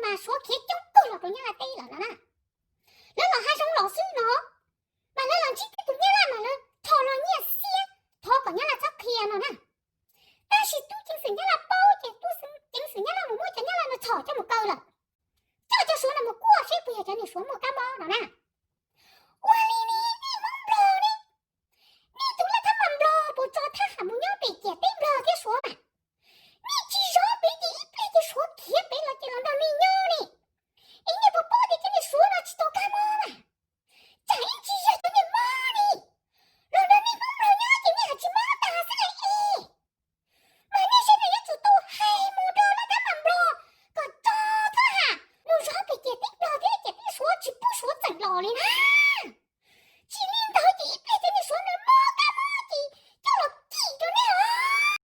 mas Suav khiav coob kawg los rau Nyab Laj teb lawm no na. Lawv los hav zoov los xwb no, mas lawv los ntsib tej tus Nyab Laj mas lawv rho los nyiaj xiab thov kom Nyab Laj txhob qhia no na. Tab sis